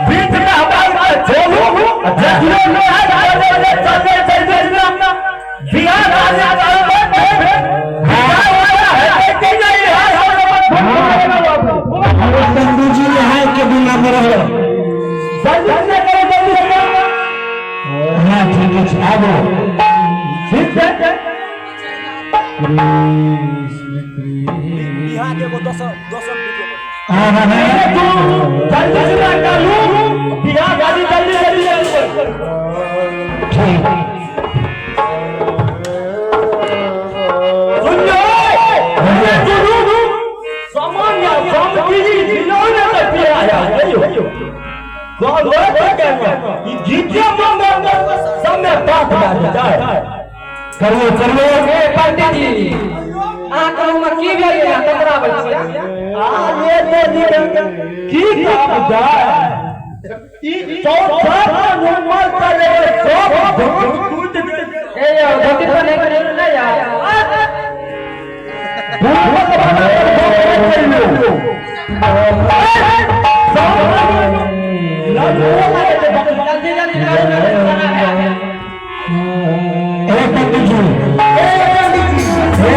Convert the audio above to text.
बीच में हमारा छोड़ू देखियो लो है चल चल चल चल बिहार राज्य पंडित जी यहाँ के बिना में रहो। जल्दी से करो, जल्दी से। हाँ, ठीक है, आबो। ठीक है। हाँ हाँ हाँ। तू जल्दी से कर लू बिहार गाड़ी, जल्दी जल्दी जल्दी। ठीक। सुन लो, सुनू, सामान्य सामग्री जिन्होंने तो पिया है कौन हो के ई जीते मंगल समय बात बात जाए। करियो करियो। ए पंडित जी, अहाँके उमर की भेल ये ततराबै छियै? आ ये तो की काम जाए, ई चौथा नंबर चले सब दूध। ए यौ, धोती पर नहीं नहीं यार। दूध बना कर। जल्दी जल्दी करू। ए पंडित जी, ए पंडित जी।